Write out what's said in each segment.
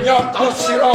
Nyata sira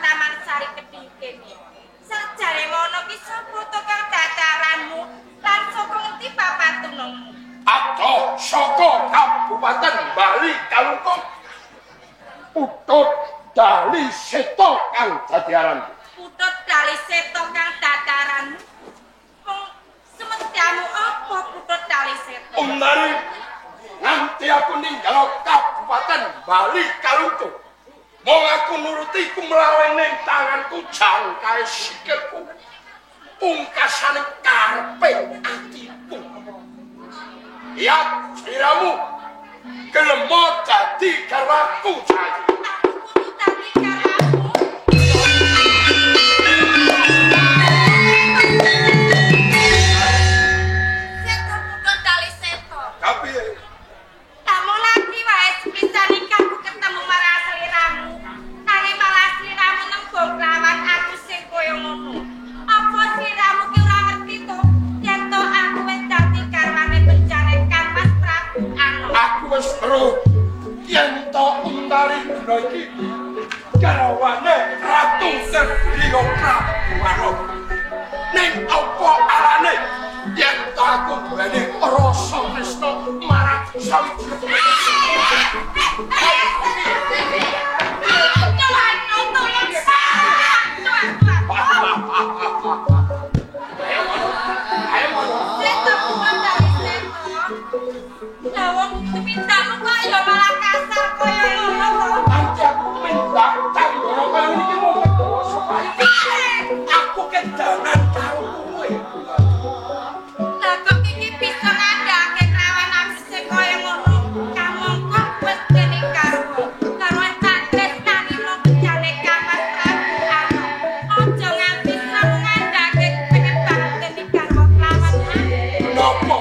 Taman Sari Kedhi kene. Sajare ngono ki sapa to kang dataran Kabupaten Bali Kalungkung. Putut Dali Seto kang dadi aranku. Putut Dali Seto kang dadaranmu. Wong semedyamu apa Putut Dali Seto? Untari nganti aku ninggal Kabupaten Bali Kalungkung. Wong aku nuruti kumlaweng ning tanganku jangkae sikilku. Pungkasane karepe atiku. Ya sliramu gelem dadi garwaku saiki. Aku kudu dadi garwamu. Seto Putut Dali Seto. Tapi tamu lagi wae sepisan iki aku ketemu marang sliramu. Nanging malah sliramu nembung lawan aku sing kaya ngono. Apa sliramu ki ora ngerti to yen to aku wis dadi garwane bencane Kang Mas Prabu Anom. Aku wis weruh yen to Untari dina iki garwane Ratu Kedriya Prabu Anom. Ning apa arane yen to aku duweni rasa tresna marang sawijining Seto Putut Dali Seto. Lah wong tumintakmu kok ya malah kasar kaya ngono to. Nanti aku minta canggoro kaya ngene iki mung kedawa supaya aku kedanan karo kowe. Lah kok iki bisa ngandhake klawan aku sing kaya ngono. Kamangka wis dene garwa. Garwa tak tresnani mung bejane Kang Mas Prabu Anom. Aja nganti sramu ngandhake pengen banget dene garwa klawan aku. Napa?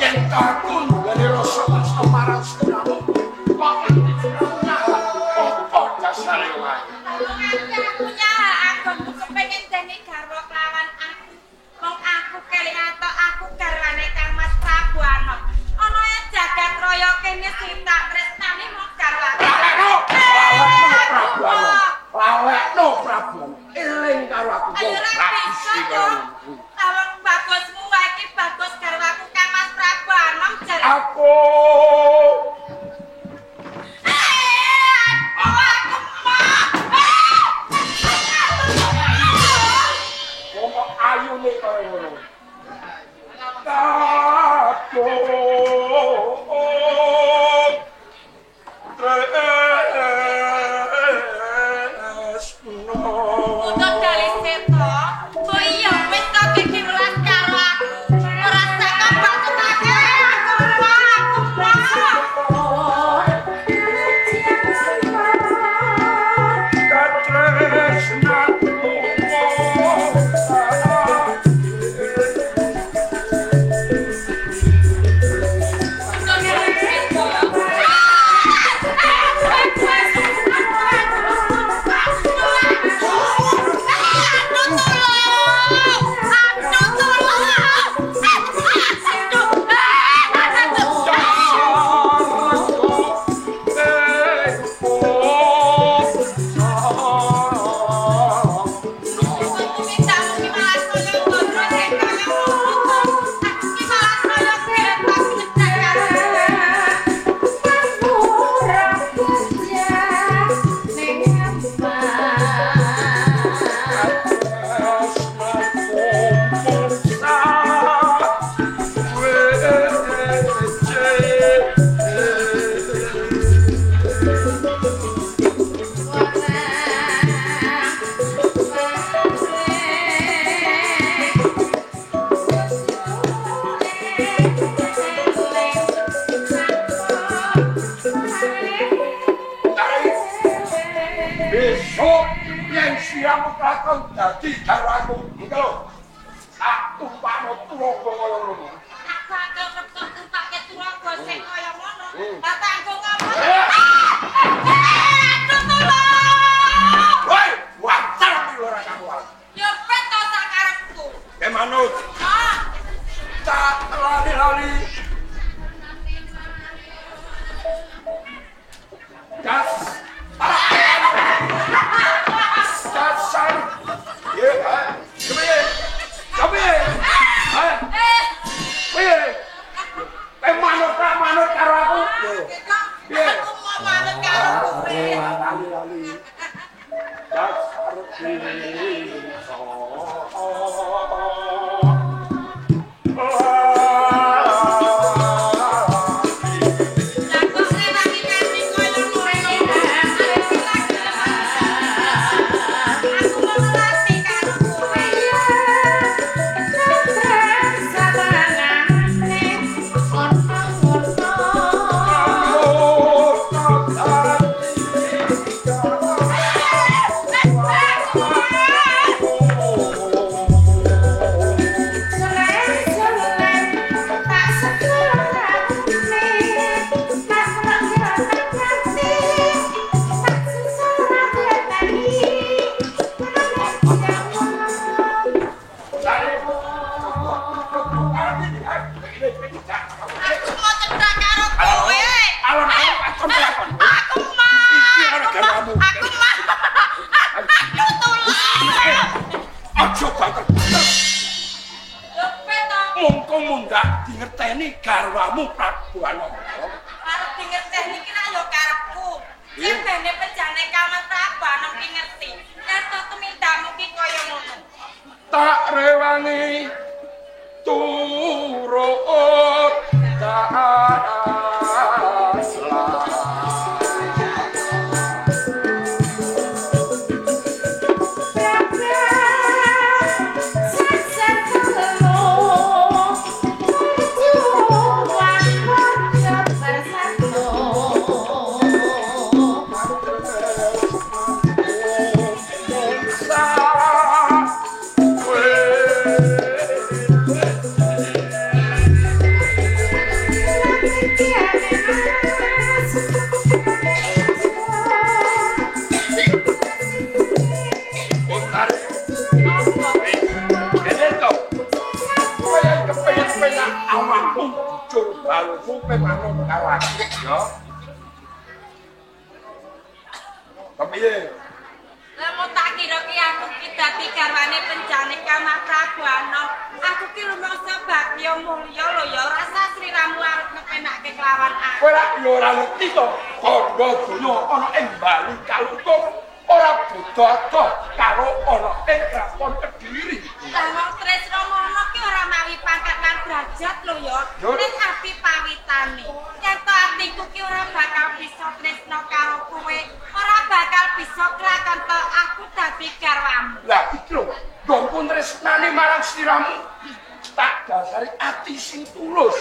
Yen aku duweni rasa tresna marang sliramu, kok nganti sliramu nyahak apa dasare wae? Lalu nganti aku nyahak anggonmu kepengin dene garwa klawan aku. Mong aku kelingan tok aku garwane Kang Mas Prabu Anom. Ana e jagat raya kene sing tak tresnani mung garwaku. Lalekno, lalekno Prabu Anom. Lalekno Prabu Anom. Eling karo aku Ayo wong ora bisa tradisi to. kaya ngono. Lawang bagusmu wae iki bagus garwaku Kang Mas Prabu Anom jare. Aku Eh, aduh, aku mah. Wong kok ayune kaya ngono. Kadung tresno. Putut Dali Seto. Oh iya, wis to iki welas karo aku. Ora saka batukake aku mah, aku mah. Katresnanmu. Putut Dali Seto. Besok yen siramu kelakon dadi garwaku, iki lho. Tak tumpakno turaga kaya ngono. Tak bakal kerja tumpake turaga sing kaya ngono. Lah tanggung ngomong. Aduh tolong. Woi, wacar iki ora karuan. Ya ben to sakarepku. Eh manut, Ah, tak lali-lali. Gas. Dasar. Ya, kepiye? Kepiye? Hah? eh Piye? Eh manut tak manut karo aku. Mongko mundak dingerteni garwamu Prabu Anom. Arep dingerteni ki lak ya karepku. Sing bene penjane Kang Mas Prabu Anom ki ngerti. Yen to tumindakmu ki kaya ngono. Tak rewangi turut tak Kepiye? Lah mau tak kira ki aku ki dadi garwane penjane Kang Mas Prabu Anom. Aku ki rumangsa bagya mulya lho ya, rasa sliramu arep ngepenake kelawan aku. Kowe rak ya ora ngerti to, kandha donya ana ing Bali Kalungkung ora beda adoh karo ana ing Kraton Kediri. Lah wong tresna ngono ki ora mawi pangkat lan derajat lho ya. Ning ati pawitane. Yen to atiku ki ora bakal bisa tresna karo kowe, ora bakal bisa kelakon to aku dadi garwamu. Lah iki lho, nggonku tresnane marang sliramu tak dasari ati sing tulus.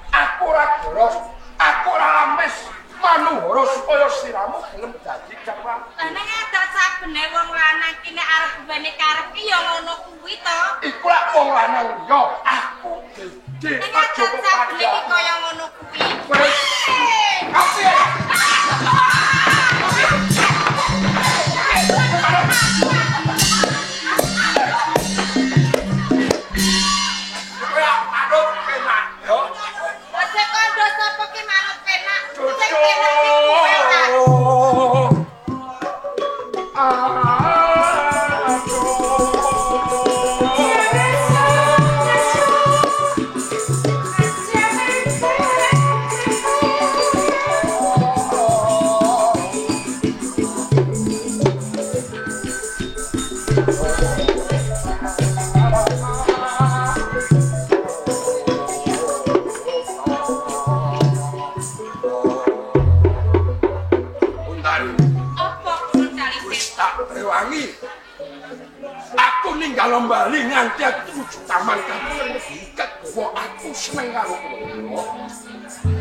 Aku ora boros, aku ora lames. Manuhara supaya sliramu gelem dadi garwamu. Lah ning adat sabene wong lanang ki nek arep duweni karep ki ya ngono kuwi to. Iku lak wong lanang liya, aku gede. Ning adat sabene ki kaya ngono kuwi. Wis. Api. Kowe manut penak yo. Wis kandha sapa ki manut penak? Sing penak ki kowe ta. Aku ninggal Bali nganti aku tumuju taman kampung kegawa aku seneng karo kowe.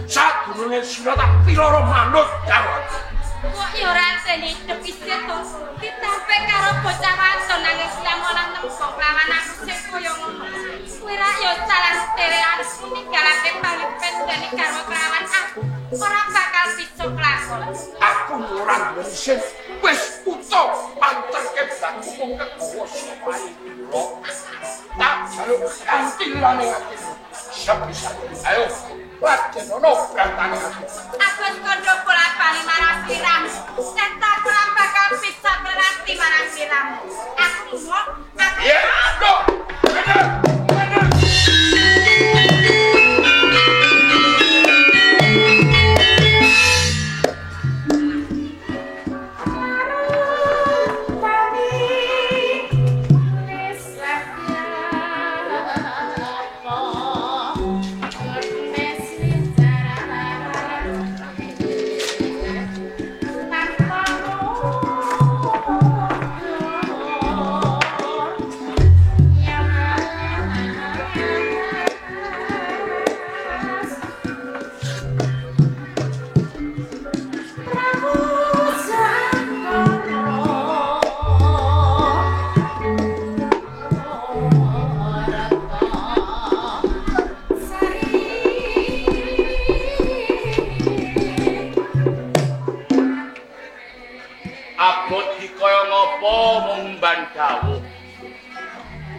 Sadurunge sira tak piloro manut karo aku. Kok ya ora anteni hidup isih to. Ditampe karo bocah wadon nanging sliramu ora nembung lawan aku sing kaya ngono. Kowe ra ya salah dhewe arepmu ninggalake Bali pendene garwa kelawan aku. Ora bakal bisa kelakon. Aku ora duwe isin wis utuh panterke baku mung kegawa sapa ae kula. Tak jaluk kanthi lane atimu. Sebisa ayo ladenono brantane ati. Aku wis kandha bola-bali marang sliramu. Yen tak ora bakal bisa berarti marang sliramu. Aku mau aku Ya, aduh. Bener. Bener.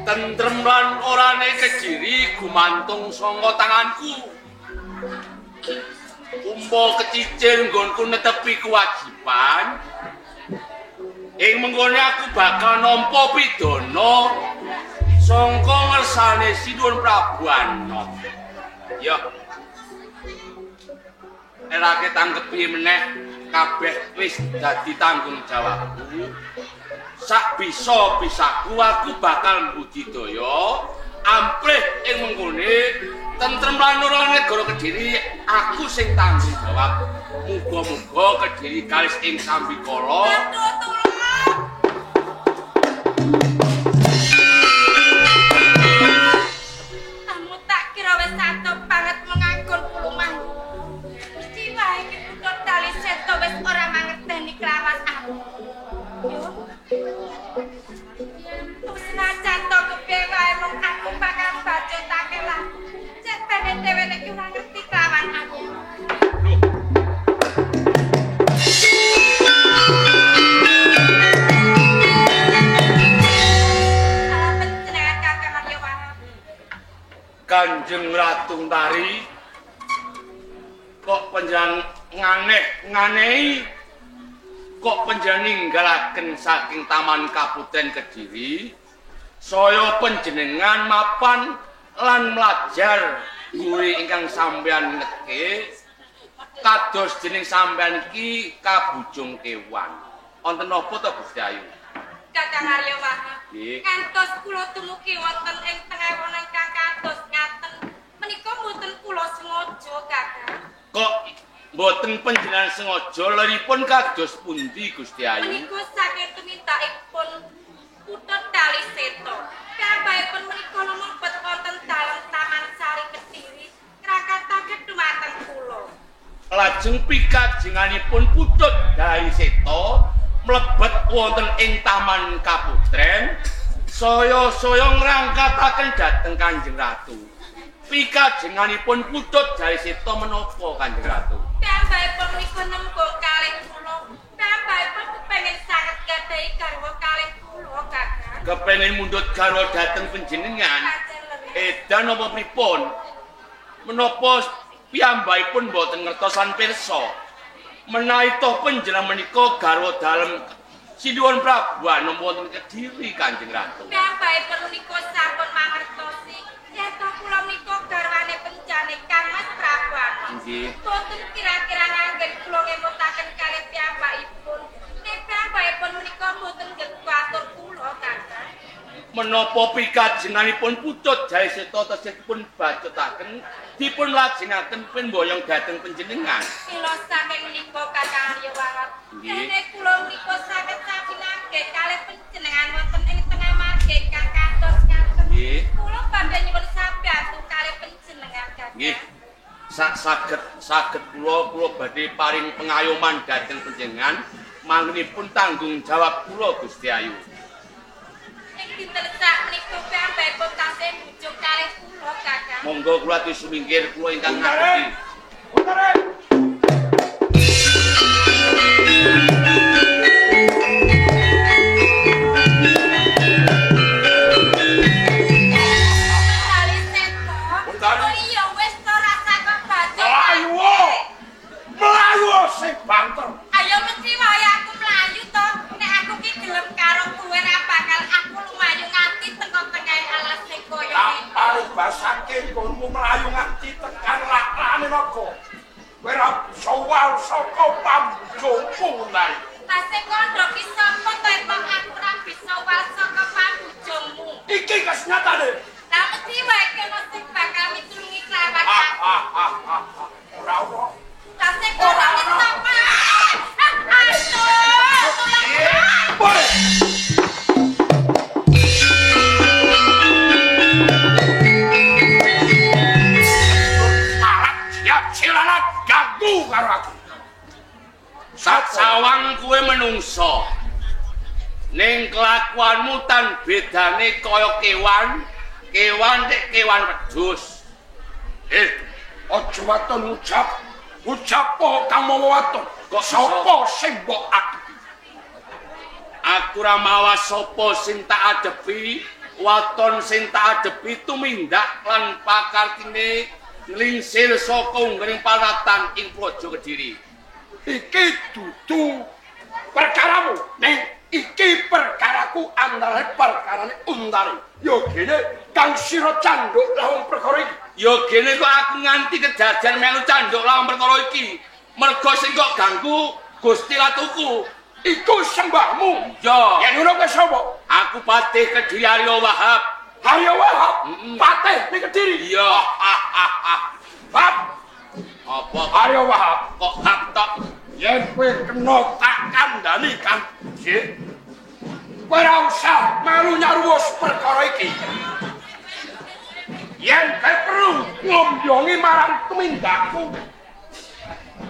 Tentrem lan orane kejiri gumantung saka tanganku. Umpa kecicil nggonku netepi kewajiban. Ing menggone aku bakal nampa pidana Sangka ngersane Sinuwun Prabu Anom. Ya. Elake tanggepi meneh kabeh wis dadi tanggung jawabku. Sak bisa-bisaku aku bakal mbudidaya amprih ing mengkone tentrem lan ora negara Kediri aku sing tanggung jawab. Muga-muga Kediri kalis ing sambikala. Kamu tak kira wis sato banget menganggur pulumah. Mesti wae iki putra Tali Seta wis ora mangerteni kelawan aku. Yo. Senajan to kepiye wae mung aku bakal bacotake lah. Cek bene dhewe iki ora ngerti kelawan aku. Loh. Salah panjenengan Kakang Arya Wahab. Kanjeng Ratu Tari kok panjenengan nganeh-nganehi kok panjenengan ninggalaken saking Taman Kaputren Kediri saya panjenengan mapan lan mlajar guri ingkang sampeyan ngetke kados dening sampeyan iki kabujung kewan. Wonten napa to Gusti Ayu? Kakang Arya Wahab. Nggih. Ngantos kula dumugi wonten ing tengah wonten ingkang kados ngaten menika mboten kula sengaja Kakang. Kok mboten panjenengan sengaja leripun kados pundi Gusti Ayu? Menika saking tumindakipun Kutha Tali Seta. Piyambakipun menika lumebet wonten dalem Taman Sari Kediri ngrangkataken dumateng kula. Lajeng pikajenganipun Putut Tali Seta mlebet wonten ing Taman Kaputren saya-saya ngrangkataken dhateng Kanjeng Ratu. Pikajenganipun Putut Tali Seta menapa Kanjeng Ratu? Piyambakipun menika nembung kalih kula. Piyambakipun kepengin sanget gadhahi garwa kalih kula, Kakang. Kepengin mundhut garwa dhateng panjenengan. Edan napa pripun? Menapa piyambakipun mboten ngertos lan pirsa? Menawi toh panjenengan menika garwa dalem Sinuwun Prabu Anom wonten Kediri Kanjeng Ratu. Piyambakipun menika sampun mangertosi yen toh kula menika garwane penjane Kang Mas Prabu Anom. Nggih. Boten kira-kira nganggen kula ngemutaken kalih piyambakipun. Nek piyambakipun menika mboten nggatur kula, Kakang. Menapa pikajenganipun Putut Jaya Seta tesih dipun bacotaken dipun lajengaken pimboyong dhateng panjenengan? Mila saking menika Kakang Arya Wahab. Nggih. Dene kula menika saged sapinanggih kalih panjenengan wonten ing tengah margi ingkang kados ngaten. Nggih. Kula badhe nyuwun sabantu kalih panjenengan, Kakang. Nggih. Saged kula badhe paring pengayoman dhateng panjenengan manggenipun tanggung jawab kula Gusti Ayu. Ing dinten sak menika piyambakipun tasih bujuk kalih kula, Kakang. Monggo kula sumingkir kula ingkang ngadepi. Utare. Tali Seta. Utari. Oh iya wis to rasa kok bacot. Melayu. Melayu sing banter. Ayo mesti wae aku mlayu to. Nek aku ki gelem karo kowe ora bakal aku lumayu nganti teko tengahe alas sing kaya Tak ngene. paribasake nggonmu mlayu nganti tekan laklane naga. Kowe ora bisa wal saka pambujungku Utari. Lah sing kandha ki sapa to kok aku ora bisa wal saka pambujungmu. Iki kesenyatane. Lah mesti wae kena sing bakal mitulungi kelawan aku. Ora ora. Lah sing kandha ki sapa? Aduh, tolong. Boleh. Lalat siap silalat ganggu karo aku. Sawang kuwe menungso. Ning kelakuanmu tan bedane kaya kewan, kewan nek kewan wedhus. Aja waton ucap. Ucap po kang mawa waton. Kok Sapa sing mbok adepi? Aku ora mawa sapa sing tak adepi, waton sing tak adepi tumindak lan pakartine nglingsir saka unggering paratan ing Praja Kediri. Iki dudu perkaramu ning Iki perkaraku antara perkarane Untari. Ya gene kang sira candhuk lawang perkara iki. Ya gene kok aku nganti kejajan melu candhuk lawang perkara iki. Mergo sing kok ganggu Gusti Ratuku. Iku sembahmu. Iya. Yen ngono kowe sapa? Aku Patih Kediri Arya Wahab. Arya Wahab? Patih ning Kediri? Iya. Bab. Apa? Arya Wahab kok hak tok? Yen kowe kena tak kandhani Kang Jik. Kowe ora usah melu nyaruwus perkara iki. Yen kowe perlu ngombyongi marang tumindakku.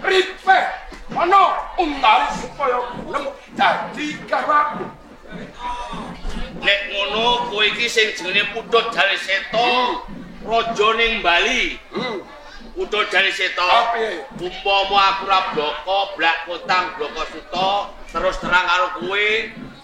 Ripeh ana Untari supaya gelem dadi garwaku. Nek ngono kowe iki sing jenenge Putut Jaliseta, raja ning Bali. Putut Jaliseta. Umpama aku ora bloko, blak kotang bloko suta, terus terang karo kowe,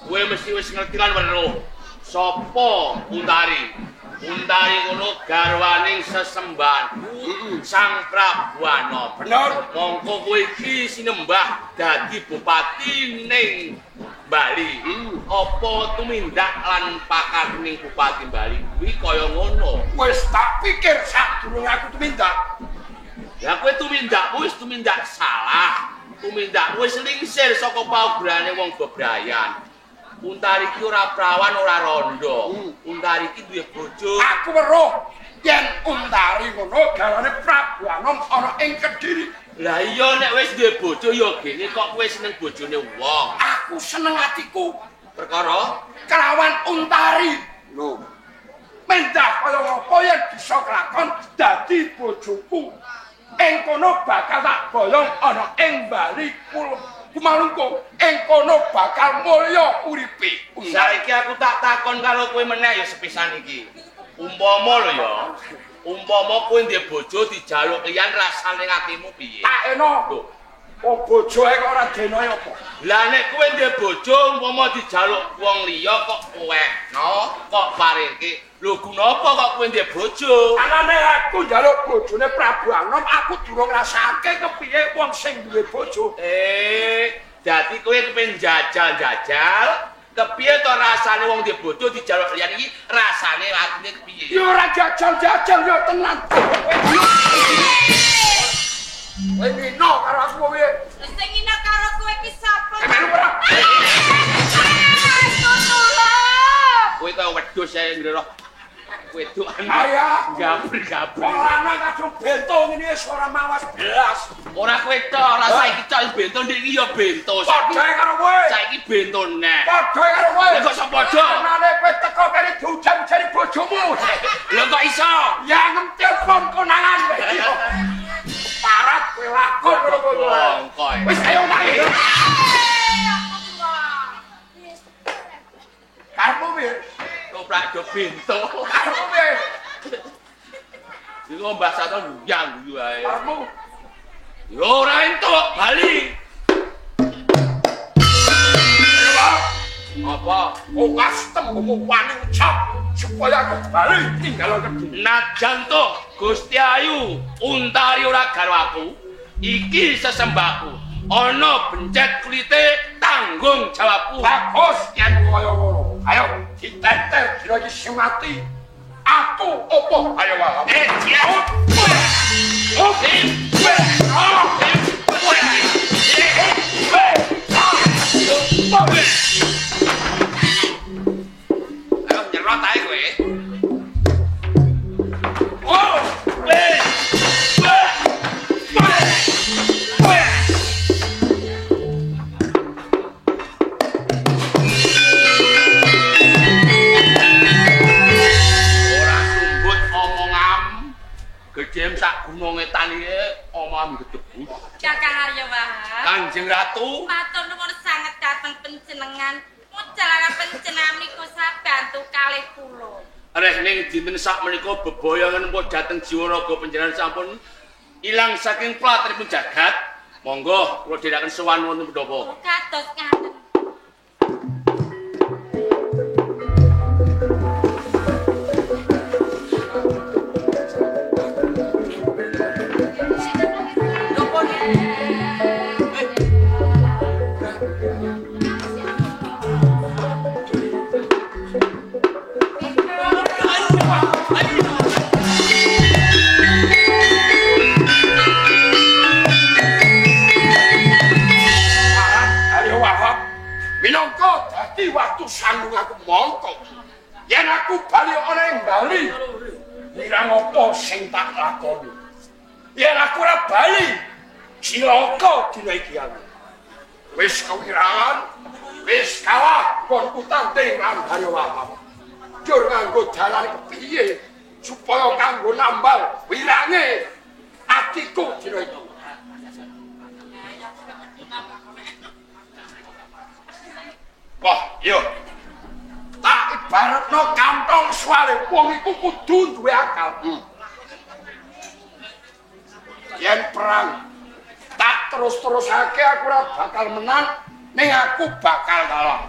kowe mesti wis ngerti lan weruh. Sapa Untari? Untari ngono garwaning sesembahanku Sang Prabu Anom. Bener. Mongko kowe iki sinembah dadi bupati ning Bali. Apa tumindak lan pakarning bupati Bali kuwi kaya ngono? Wis tak pikir sadurunge aku tumindak. Lah kowe tumindakmu wis tumindak salah. Tumindakmu wis lingsir saka paugerane wong bebrayan. Untari iki ora prawan ora rondo. Untari iki duwe bojo. Aku weruh yen Untari ngono garwane Prabu Anom ana ing Kediri. Lah iya nek wis duwe bojo ya gene kok kowe seneng bojone wong. Aku seneng atiku perkara kelawan Untari. Lho. Mendah kaya ngopo yen bisa kelakon dadi bojoku. Ing kono bakal tak boyong ana ing Bali Kumalungkung. Ing kono bakal mulya uripe. Saiki aku tak takon karo kowe meneh ya sepisan iki. Umpama lho ya, umpama kowe ndek bojo dijaluk liyan rasane atimu piye? Tak eno. Lho, wong bojoe kok ora denoe apa? Lah nek kowe ndek bojo umpama dijaluk wong liya kok wekno, kok paringke. Lho gunapa kok kowe ndek bojo? Anane aku njaluk bojone Prabu Anom, aku durung ngrasake kepiye wong sing duwe bojo. Dadi kowe kepengin jajal-jajal, kepiye to rasane wong ndek bojo dijaluk liyan iki rasane atine kepiye? Ya ora jajal-jajal ya tenan. Kowe ngino karo aku piye? Sing ngino karo kowe iki sapa? Melu ora? Kowe kaya wedhus ae ngrero. Wedokan. Arya, gabri-gabri. Wong lanang kadung bento ngene wis ora mawas belas. Ora kowe tok, ora saiki tok bento ndek iki ya bento. Padha karo kowe. Saiki bento neh. Padha karo kowe. Lha kok iso padha? Anane kowe teko kene diujan-ujani bojomu. Lha kok iso? Ya ngemtelpon konangan. Parat kowe lakon ngono kowe. Wis ayo nang. Karepmu piye? Toprak do bento. Karepmu piye? Iku Mbah Sato nguyang guyu ae. Karepmu? Ya ora entuk, bali. Apa? Okas tembungmu wani ucap supaya aku bali tinggal Kediri. Najan to Gusti Ayu Untari ora garwaku, iki sesembahku. Ana bencet kulite tanggung jawabku. Bagus yen kaya ngono. Ayo diteter dina iki sing mati. Aku opo? Ayo wae. Ayo nyerot ae kowe. Oh, Ora sumbut omongam. Gedhem sak gunung etan iki omongam gedebus. Kakang Arya Wahab. Kanjeng Ratu, matur nuwun sanget dhateng panjenengan. Mujalana panjenengan menika sabantu kalih kula. Reh ning dinten sak menika beboyongan pun dhateng jiwa raga panjenengan sampun ilang saking platripun jagat. Monggo kula dherekaken sowan wonten pendopo. Kados ngaten. tarung aku mongko. Yen aku bali ana ing Bali, wirang apa sing tak lakoni? Yen aku ora bali, cilaka dina iki aku. Wis kewirangan, wis kalah nggonku tanding lan Arya. Jur nganggo dalan kepiye supaya kanggo nambal wirange atiku dina iki. Wah, iya. Tak ibaratno kantong suwale wong iku kudu duwe akal. Yen perang tak terus-terusake aku ora bakal menang, ning aku bakal kalah.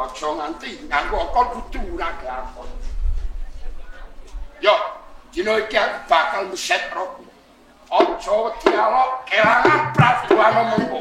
Aja nganti nganggo akal kudu ora akal. Yo, dina iki aku bakal meset rogo. Aja wedi alok kelangan Prabuana mengko.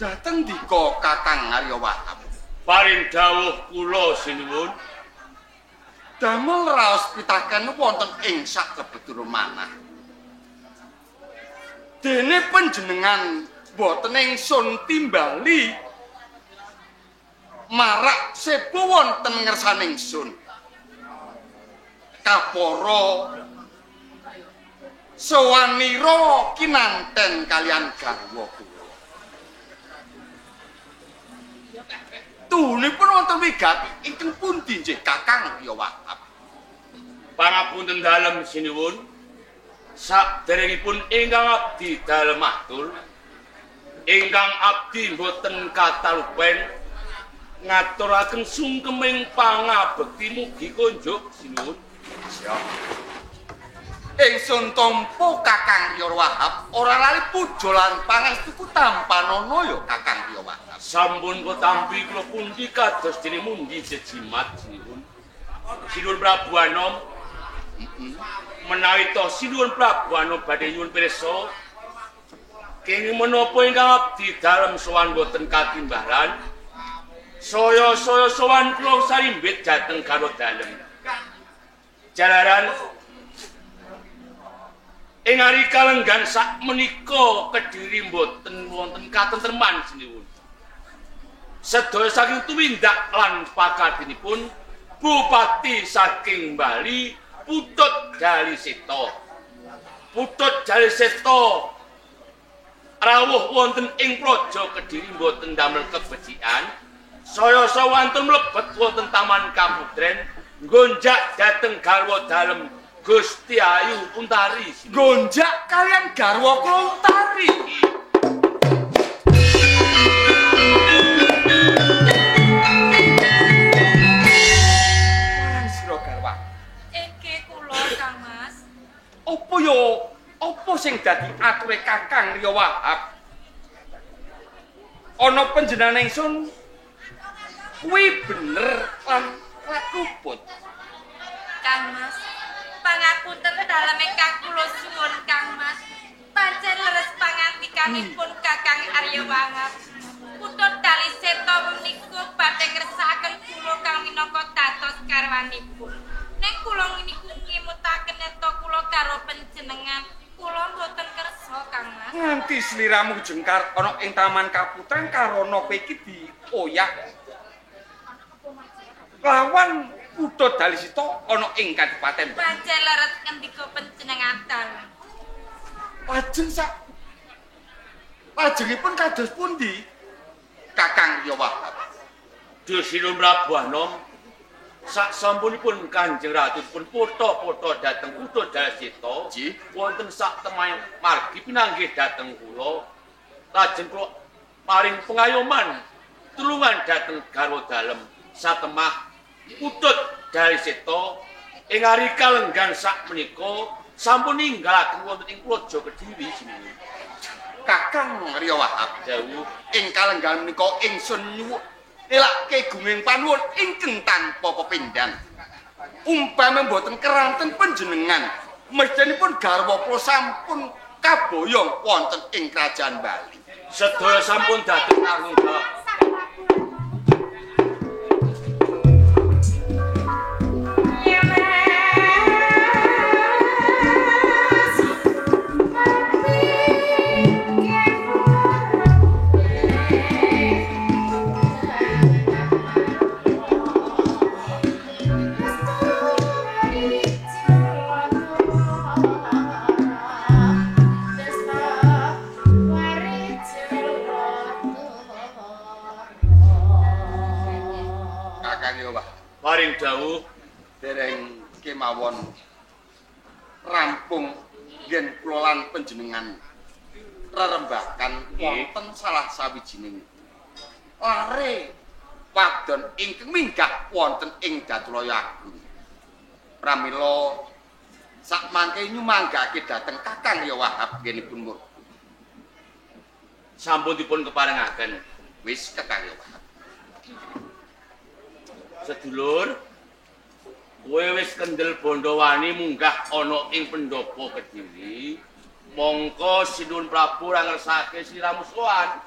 Dateng dika Kakang Arya Wahab. Paring dawuh kula sinuwun. Damel raos pitaken wonten ing saklebetur manah. Dene panjenengan boten ingsun timbali marak sepo wonten ngersaning sun. Kapara sowanira kinanten kalian garwa kula. Tuhunipun wonten wigati ingkang pundi nggih Kakang Arya Wahab? Pangapunten dalem sinuwun. Saderengipun ingkang abdi dalem matur, ingkang abdi mboten katalupen ngaturaken sungkeming pangabekti mugi konjuk sinuwun. Siap. Ingsun tampa Kakang Riya Wahab ora lali puja lan pangestuku tampanana ya Kakang Riya Wahab. Sampun katampi kula pundi kados dene mundi jejimat sinuwun. Sinuwun Prabu Anom. Menawi to Sinuwun Prabu Anom badhe nyuwun pirsa kenging menapa ingkang abdi dalem sowan boten katimbalan. Saya-saya sowan kula sarimbit dhateng garwa dalem. Jalaran ing ari kalenggan sak menika Kediri mboten wonten katentreman sinuwun. Sedaya saking tumindak lan pakadinipun Bupati saking Bali Putut Daliseta. Putut Daliseta rawuh wonten ing Praja Kediri mboten damel kebecikan. Saya-saya wonten mlebet wonten Taman Kaputren nggonjak dhateng garwa dalem Gusti Ayu Untari. Gonjak kalian garwa kula Untari. Marang sira garwa. Iki kula Kang Mas. Apa ya? Apa sing dadi ature Kakang Riya Wahab? Ana panjenengan ingsun kuwi bener lan luput. Kang Mas, pangapunten dalem ingkang kula suwun Kang Mas. Pancen leres pangandikanipun Kakang Arya Wahab. Putut Daliseta menika badhe ngersakaken kula kang minangka dados garwanipun. Ning kula niku ngimutaken neta kula karo panjenengan, kula mboten kersa Kang Mas. Nganti sliramu jengkar ana ing Taman Kaputren karana kowe iki dioyak lawan Putut Dalisita ana ing Kadipaten. Pancen leres ngendika panjenengan dalem. Lajeng sak lajengipun kados pundi Kakang Riya Wahab? Duh Sinuwun Prabu Anom, sak sampunipun Kanjeng Ratu pun potha-potha dhateng Putut Daliseta, wonten sak temah margi pinanggih dhateng kula. Lajeng kula paring pengayoman tulungan dhateng garwa dalem satemah Putut Daliseta ing ari kalenggan sak menika sampun ninggalaken wonten ing Praja Kediri sinuwun. Kakang Riya Wahab dawuh ing kalenggan menika ingsun nyuwun ngelake gunging panuwun ingkang tanpa pepindhan. Umpama mboten keranten panjenengan, mestinipun garwa kula sampun kaboyong wonten ing Kerajaan Bali. Sedaya sampun dados tanggung jawab. Paring dawuh dereng kemawon rampung yen kula lan panjenengan rerembakan wonten salah sawijining lare wadon ingkang minggah wonten ing Datulaya Agung. Pramila sakmangke nyumanggake dhateng Kakang Riya Wahab nggenipun murbu. Sampun dipun keparengaken. Wis Kakang Riya Wahab. Sedulur, kowe wis kendel Bondowani munggah ana ing pendopo Kediri. Mongko Sinuwun Prabu ora ngersake sliramu sowan.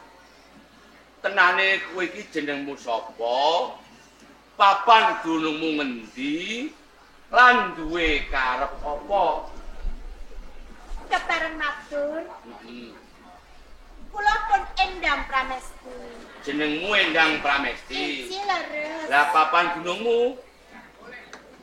Tenane kowe iki jenengmu sapa? Papan gunungmu ngendi? Lan duwe karep apa? Kepareng matur. Kula pun Endang Pramesti. Jenengmu Endang Pramesti. Inggih leres. Lah papan gunungmu?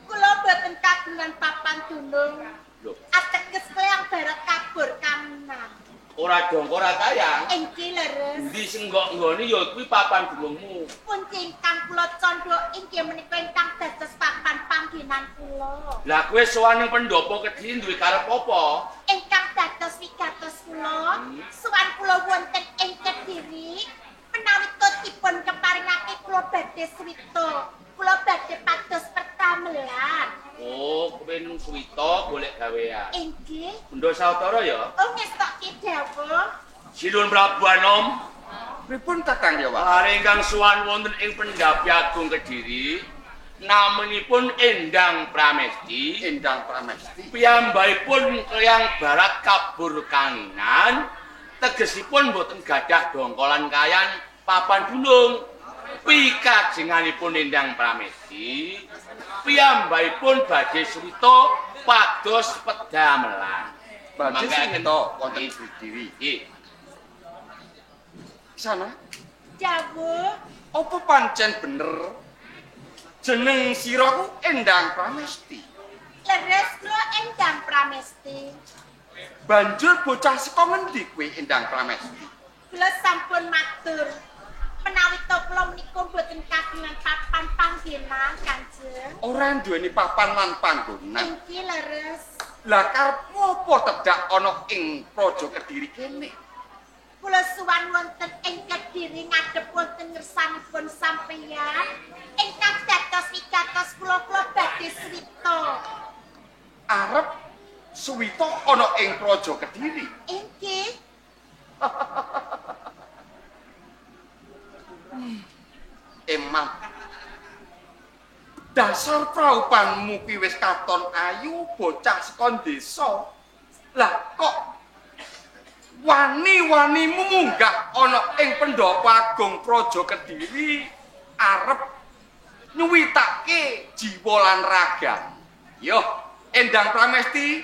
Kula boten kagungan papan gunung. Lho. Ateges Kleang Barat Kabur Kaminang. Ora dongko ora kayang. Inggih leres. Endi sing mbok nggoni ya kuwi papan gunungmu. Pundi ingkang kula candha inggih menika ingkang dados papan panggenan kula. Lah kowe sowan ning pendopo Kediri duwe karep apa? Ingkang dados wigatos kula, sowan kula wonten ing Kediri menawi dipun keparingake kula badhe swita. Kula badhe pados pertamelan. Oh, kowe nang swita golek gawean. Inggih. Benda sawetara ya? Oh, ngestokke dawuh. Sinuwun Prabu Anom. Pripun Kakang Yawa? Lare ingkang sowan wonten ing Pendhapi Agung Kediri, namanipun Endang Pramesti. Endang Pramesti. Piyambakipun Kliang Barat kabur kanginan, tegesipun boten gadah dongkolan kayan papan gunung. Pikajenganipun Endang Pramesti, piyambakipun badhe swita pados pedamelan. Badhe swita wonten Kediri. Nggih. Sana. Dawuh. Apa pancen bener jeneng sira ku Endang Pramesti? Leres kula Endang Pramesti. Banjur bocah saka ngendi kowe Endang Pramesti? Kula sampun matur. Menawi to kula menika mboten kagungan papan panggenan, Kanjeng. Ora duweni papan lan panggonan. Inggih leres. Lah karepmu apa tedhak ana ing Praja Kediri kene? Kula suwan wonten ing Kediri ngadhep wonten ngersanipun sampeyan ingkang dados wigatos kula kula badhe swita. Arep suwita ana ing Praja Kediri. Inggih. Emang dasar praupanmu kuwi wis katon ayu bocah saka desa. Lah kok wani-wanimu munggah ana ing Pendhapa Agung Praja Kediri arep nyuwitake jiwa lan raga. Yo, Endang Pramesti,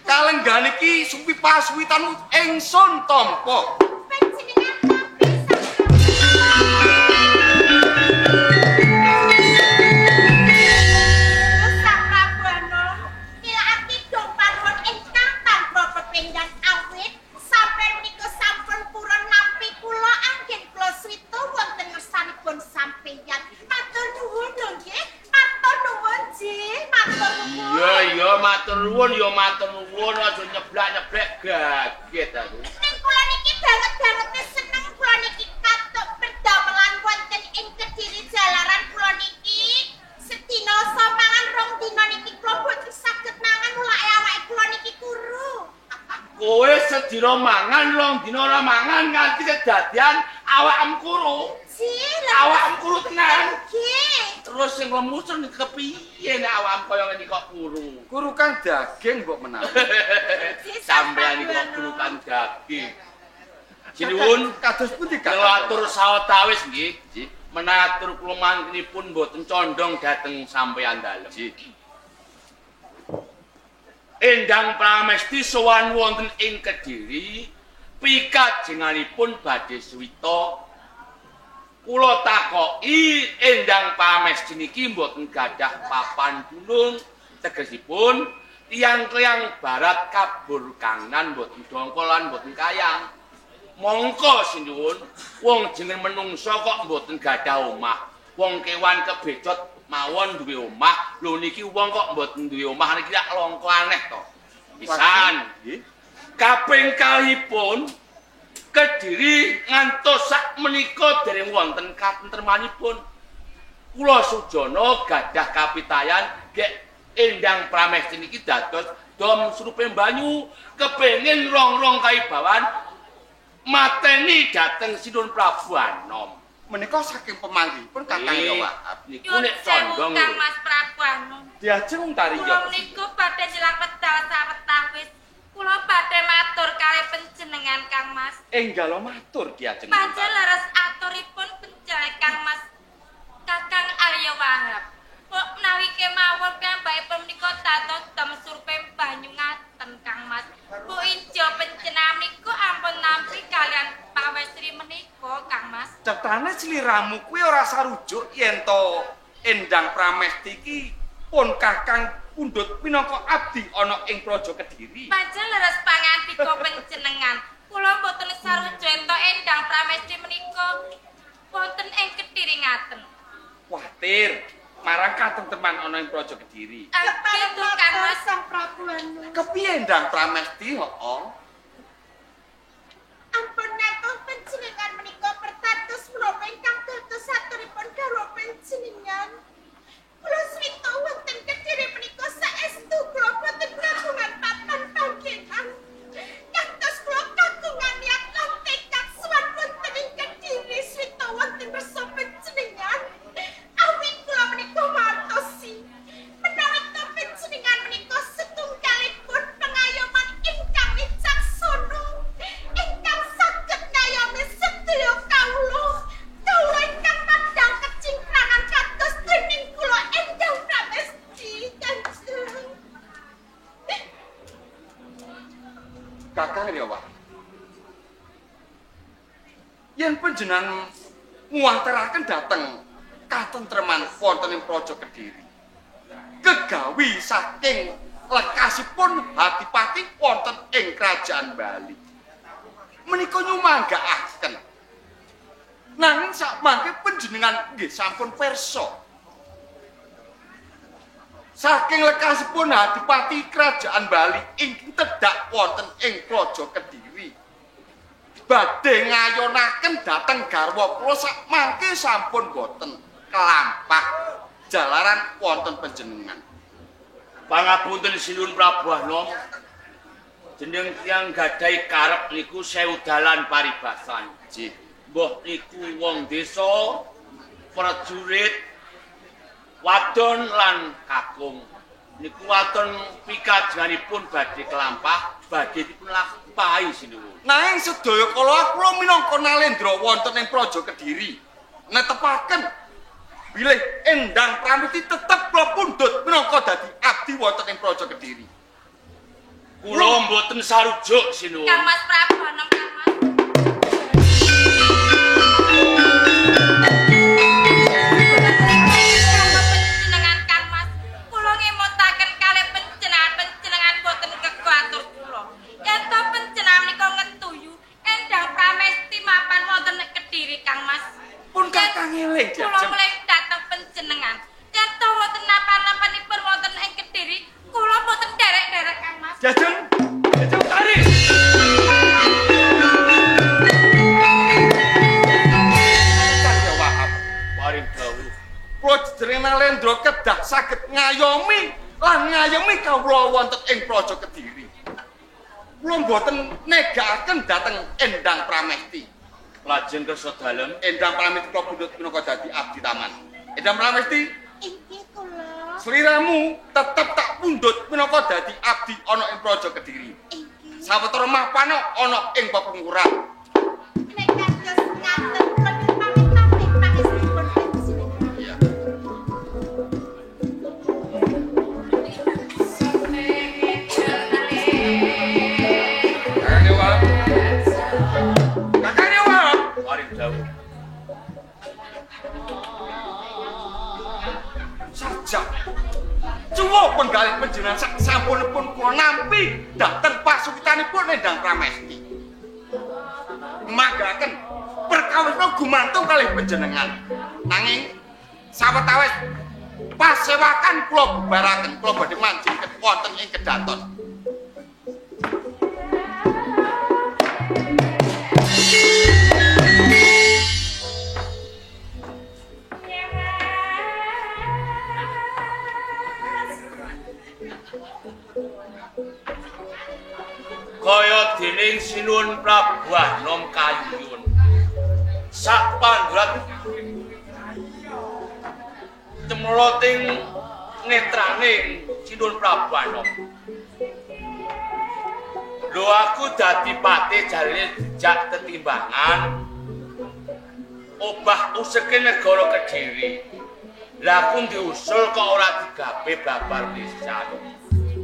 kalenggan iki suwi pasuwitanmu ingsun tampa. Panjenengan tampi Sang Prabu Anom, nilakake dong panuwun ingkang tanpa pepindhan awit sampeyan menika sampun purun nampi kula anggen kula swita wonten ngersanipun sampeyan. Matur nuwun lho nggih, matur nuwun nggih, matur nuwun. Iya iya matur nuwun ya matur nuwun aja nyeblak-nyeblek gaget aku. Ning kula niki banget-banget seneng kula niki katuk perdamelan wonten ing Kediri jalaran kula niki sedina mangan rong dina niki kula boten saged mangan ulake awake kula niki kuru. Kowe sedina mangan rong dina ora mangan nganti kedadian awakmu kuru. Awakmu kuru tenan. Nggih. Terus sing lemu sing kepiye nek awakmu kaya ngene kok kuru? Kuru kang daging mbok menawi. Sampeyan iki kok kuru kang daging. Sinuwun kados pundi Kakang? Kula atur sawetawis nggih. Menatur kula mangkinipun mboten condong dhateng sampeyan dalem. Endang Pramesti sowan wonten ing Kediri, pikajenganipun badhe swita. Kula takoki Endang Pramesti niki mboten gadah papan gunung, tegesipun tiyang-tiyang barat kabur kangenan mboten dongkol lan mboten kayang. Mongko sinuwun, wong jeneng menungsa kok mboten gadah omah. Wong kewan kebecot mawon duwe omah, lho niki wong kok mboten duwe omah niki lak langka aneh to. Pisan. Nggih. Kaping kalihipun Kediri ngantos sak menika dereng wonten katentremanipun. Kula sujana gadah kapitayan gek Endang Pramesti niki dados dom srupe banyu kepengin rong-rong kaibawan mateni dhateng Sinuwun Prabu Anom. Menika saking pemanggihipun Kakang Yawa. Niku nek condong Kang Mas Prabu Anom. Diajeng tari Kula menika badhe nyelang wedal sawetawis. Kula badhe matur kalih panjenengan Kang Mas. Enggalo matur diajeng. Pancen leres aturipun penjenengan Kang Mas Kakang Arya Wahab. Kok menawi kemawon piyambakipun menika dados dam surpe banyu ngaten Kang Mas. Bu Injo panjenengan niku ampun nampi kalian pawesri menika Kang Mas. Cetane sliramu kuwi ora sarujuk yen to Endang Pramesti iki pun Kakang pundhut minangka abdi ana ing Praja Kediri. Pancen leres pangandika panjenengan. Kula mboten sarujuk entuk Endang Pramesti menika wonten ing Kediri ngaten. Kuwatir marang katentreman ana ing Praja Kediri. Kepareng Kang Mas Sang Prabu Anu. Kepiye Endang Pramesti heeh? Ampun ngantos panjenengan menika pertatos menapa ingkang dados saturipun garwa panjenengan. Kula swita wonten Kediri menika saestu kula boten kagungan papan panggenan. Ngantos kula kagungan niat lan tekad suwan wonten ing Kediri swita wonten kersa panjenengan. Awit kula menika mantosi menawi to panjenengan menika setunggalipun pengayoman ingkang wicaksana ingkang saged ngayomi sedaya kawula. Kawula ingkang mandhang kecingkrangan kados dening kula Endang Pramesti Kanjeng. Kakang Ryawa. Yen panjenengan nguwatiraken dhateng katentreman wonten ing Praja Kediri. Kegawi saking lekasipun Adipati wonten ing Kerajaan Bali. Menika nyumanggaaken. Nanging sakmangke panjenengan nggih sampun pirsa. Saking lekasipun Adipati Kerajaan Bali ingkang tedhak wonten ing Praja Kediri. Badhe ngayonaken dhateng garwa kula sakmangke sampun boten kelampah jalaran wonten panjenengan. Pangapunten Sinuwun Prabu Anom. Jeneng tiyang gadhahi karep niku sewu dalan paribasan. Nggih. Mbah niku wong desa, prajurit, wadon lan kakung. Niku waton pikajenganipun badhe kelampah, badhe dipun lampahi Sinuwun. Nanging sedaya kala kula minangka nalendra wonten ing Praja Kediri netepaken bilih Endang Pramesti tetep kula pundhut minangka dadi abdi wonten ing Praja Kediri. Kula mboten sarujuk Sinuwun. Kang Mas Prabu Anom Kang Mas. Panjenengan Kang Mas, kula ngemutaken kalih panjenengan boten kekuatur kula. Yen to panjenengan menika ngetuyu Endang Pramesti mapan wonten Kediri Kang Mas. Pun kakang eling Kula mulai dhateng panjenengan. Yen to wonten napa-napanipun wonten ing Kediri, kula boten derek-derek Kang Mas. Jajeng, jajeng tari. Karya Wahab. Paring dawuh. Kula jeneng Nalendra kedah saged ngayomi lan ngayomi kawula wonten ing Praja Kediri. Kula mboten negakaken dhateng Endang Pramesti. Lajeng kersa dalem Endang Pramesti kula pundhut minangka dadi abdi taman. Endang Pramesti, Inggih kula. sliramu tetep tak pundhut minangka dadi abdi ana ing Praja Kediri. Inggih. Sawetara mapana ana ing pepungkuran. Nek kados ngaten kula pamit-pamit pangestunipun panjenengan. Iya. Kakang Dewa. Kakang Dewa. Paring dawuh. Sajak. Cuwuk penggalih panjenengan sak sampunipun kula nampi dhateng pasuwitanipun Endang Pramesti. Manggaken perkawisna gumantung kalih panjenengan. Nanging sawetawis pasewakan kula bubaraken, kula badhe manjing wonten ing kedaton. Kaya dening Sinuwun Prabu Anom kayuyun. Sak pandrat cemloting netraning Sinuwun Prabu Anom. Lho aku dadi patih jarene jejak tetimbangan obah useke negara Kediri. Lah aku diusul kok ora digawe babar pisan.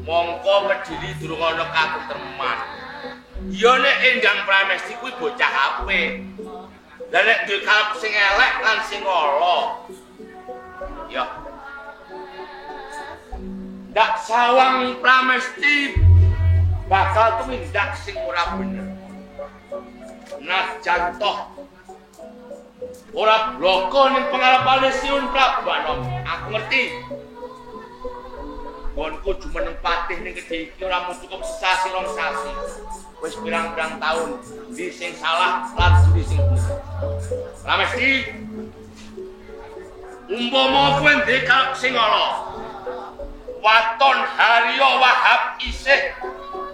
Mongko Kediri durung ana katentreman. Ya nek Endang Pramesti kuwi bocah apik. Lah nek duwe karep sing elek lan sing ala. Ya. Ndak sawang Pramesti bakal tumindak sing ora bener. Najan toh ora bloko ning pengarepane Siun Prabu Anom. Aku ngerti. Nggonku jumeneng patih ning Kediri iki ora mung cukup sesasi rong sasi. Wis pirang-pirang taun ndi sing salah lan ndi sing bener. Ora mesti. Umpama kowe ndek karep sing ala. Waton Haryo Wahab isih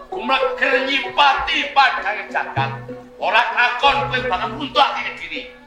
gumleger nyipati padhange jagat. Ora kakon kowe bakal muntuhake Kediri.